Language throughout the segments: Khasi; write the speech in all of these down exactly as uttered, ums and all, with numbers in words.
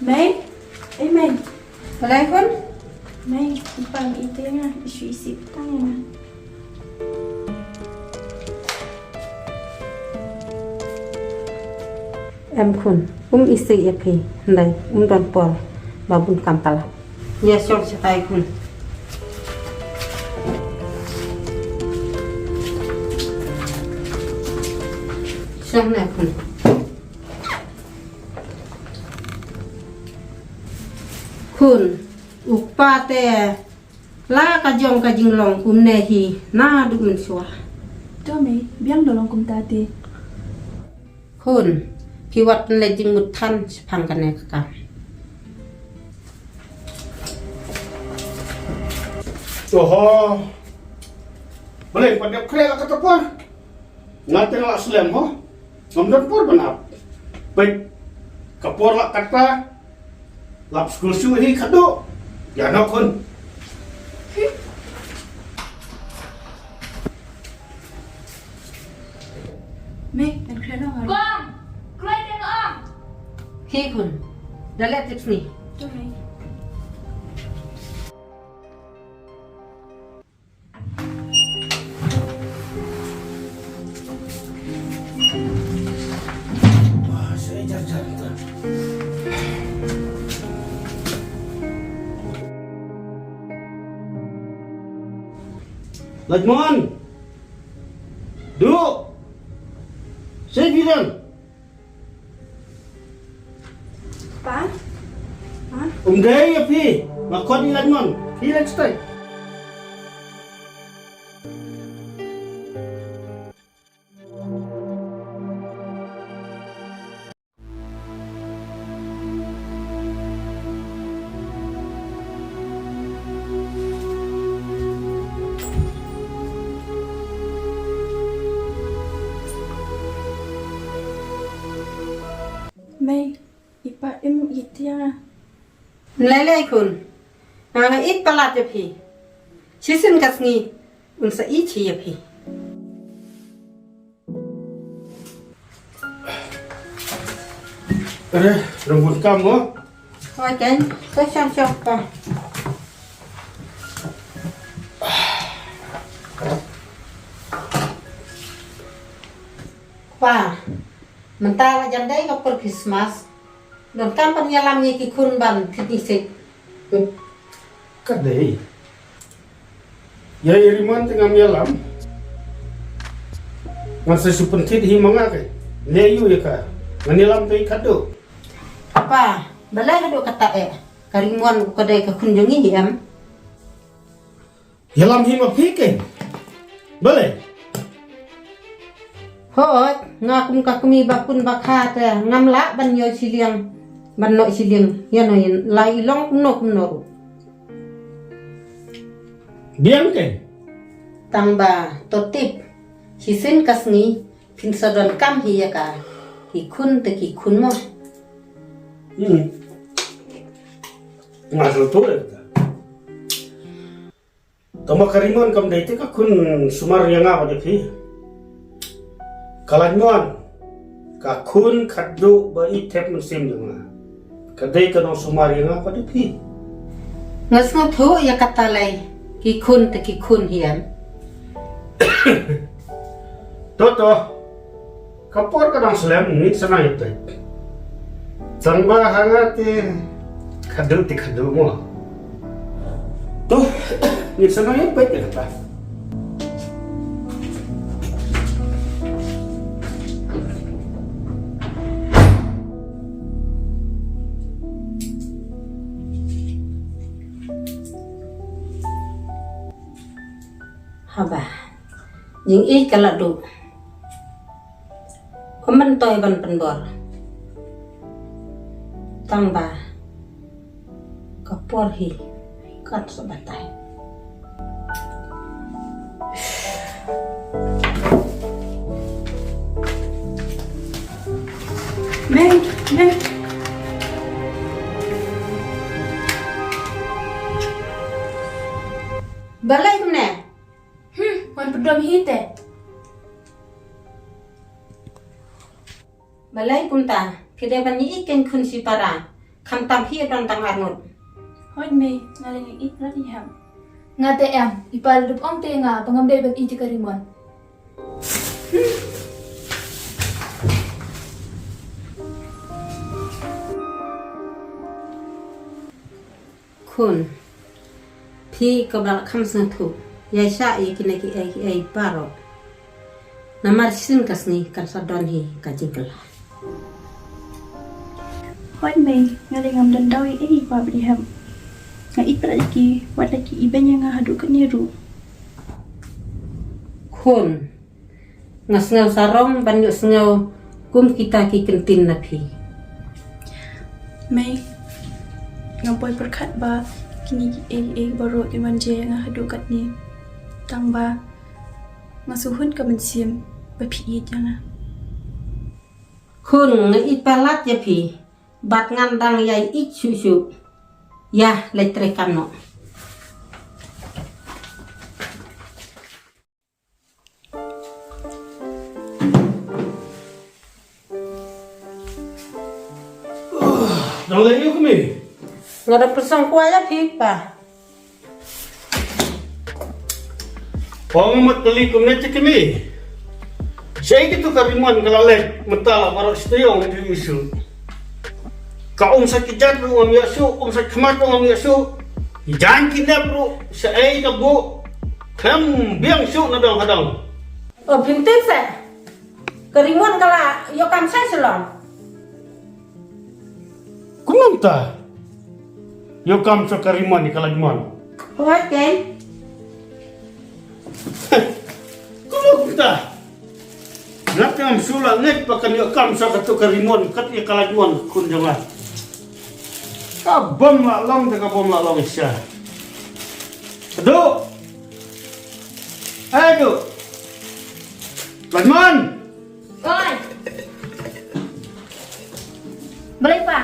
Mei, ei Mei. Balei khun? Mei, i pa i te nga, i shu isih tang nga. Em khun, um isih ïa phi, hynrei um don por ba bun kam palat. Ïa shong shatai khun. Shong ne khun. Khun, u kpa te la ka jong ka jinglong kumne hi naduh mynshuwa. To Mei, biang da long kumta te. Khun, phi wat pynleit jingmut than shaphang kane ka kam. Oho. Balei pat dep khreh la kata por? Nga te nga la slem ho. Ngam don por ban ap. Peit ka por la kata. Lap skul shu hi khadduh. Ïa noh khun. Mei, ngan kren noh. Kong, kloi te noh. Hi khun. Da leh tip sni. To Mei. Lajmon. Duh. Seibiran. Pa? Pa? Um dei ïa phi. Nga khot ïa i Lajmon. Phi leit stai. Mei, i pa im ïeit ïa nga. Lei lei khun. Nga nga ïeit palat ïa phi. Shisien ka sngi un sa ïeit hi ïa phi. Are, rung bun kam mo. Hoi ken, to shong shong pa. Pa, mynta la jan dei ka por Christmas. Donkam ban ïalam ïa ki khun ban thied isih. Ka dei. Ïa i Rimon te ngam ïalam. Ngan sa shu pynthied hi ma nga ke. Leh ïa ka. Ngan ïalam te i khadduh. Pa, balei haduh katta eh? Ka Rimon ka dei ka khun jong ngi em. Ïalam hi ma phi ke. Balei? Hooid, nga kum ka kmie ba khun ba kha te ngam lah ban ïoh shiliang, ban noh shiliang. Ïa no ïa la i long kumno kumno ruh. Biang ke. Tang ba to tip. Shisien ka sngi phin sa donkam hi ïa ka. Ki khun te ki khun mo. Hmm. Nga shu tu ïa ka. Tang ba ka Rimon kam dei te ka khun sumar ïa nga bad ïa phi. Ka Lajmon ka khun khadduh ba i thep mynsiem jong nga. Ka dei ka nongsumar ïa nga bad ïa phi. Nga sngewthuh ïa kata lei, ki khun te ki khun hi em. To to. Ka por ka dang slem, ngin sa nang ïa peit. Tang ba ha nga te khadduh te khadduh mo. To, ngin sa nang ïa peit ïa kata. Haba jingïeit ka la duh. Ym myntoi ban pynbor. Tang ba ka por hi kan sa batai. Mei, Mei. Balei kumne? Hmm, wan pdom hi te. Balei kumta, phi dei ban ïeit kein khun shipara. Khamtam hi don tang arngut. Hooid mei, nga la ïa ïeit palat hi hep. Nga te em, i pa la dup ong te nga ba ngam dei ban ïeit ïa ka Rimon. Khun, phi kaba la kham sngewthuh ïa sha ïa kine kiei kiei baroh. Namar shisien ka sngi kan sa don hi ka jingkylla. Hooid mei, nga lei ngam don daw ei ei ba bri hep. Nga ïeit palat ïa ki, wat la ki ibeiñ ïa nga haduh katne ruh. Khun, nga sngew sarong ban ïohsngew kum kita ki ktien na phi. Mei, ngam poi pyrkhat ba kine kiei kiei baroh kin wan jia ïa nga haduh katne. Tang ba nga sngewhun ka mynsiem ba phi ïeit ïa nga. Khun, nga ïeit palat ïa phi bad ngan dang ïai ïeit shuh shuh. Ïa, leit trei kam noh. Dang leh ïa kmie? Nga dang pyrsong kwai ïa phi pa. Ong mat kali kumne te kmie. Shaei kito ka Rimon ka la leit mynta la baroh shi taïew ym ju ïohi shuh. Ka umsa ki jat ruh ngam ïoh shuh, umsa ki khmat ruh ngam ïoh shuh. Ki jaiñ ki nep ruh shaei ka buh khlem biang shuh na dong ha dong. O phin tip se. Ka Rimon ka la ïoh kam sha Shillong. Kumno mynta? Ïoh kam sha ka Rimon ïa ka Lajmon. Hooid keiñ. Kumno mynta? Nga te ngam shu la ngeit ba kan ïoh kam sha kato ka Rimon kat ïa ka Lajmon khun jong nga. Ka bym lah long te ka bym lah long sha. Ado. Ado. Lajmon. Oi. Balei pa?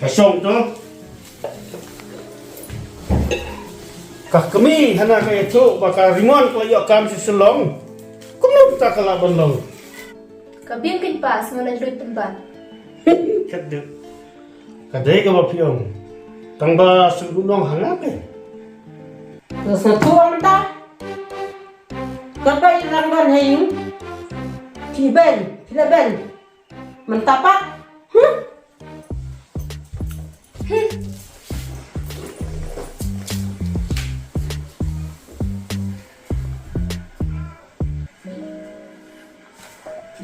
Ka shong to. Ka kmie hana ka ïathuh ba ka Rimon ka la ïoh kam sha Shillong. Kumno mynta ka lah ban long? Ka biang keiñ pa, sngew lait luid pynban. Ka dei. Ka dei kaba phi ong. Tang ba sngewthuh nong ha nga keiñ. Ka sngewthuh mynta. Kaba i lang ban ha ïing. Phi beiñ, phi la beiñ. Mynta pat. Huh?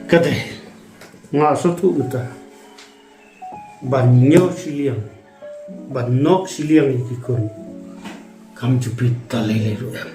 Ka dei, nga sngewthuh mynta. Ban ñiew shiliang, ban nok shiliang ïa ki khun. Kam ju peit ta lei lei ruh em.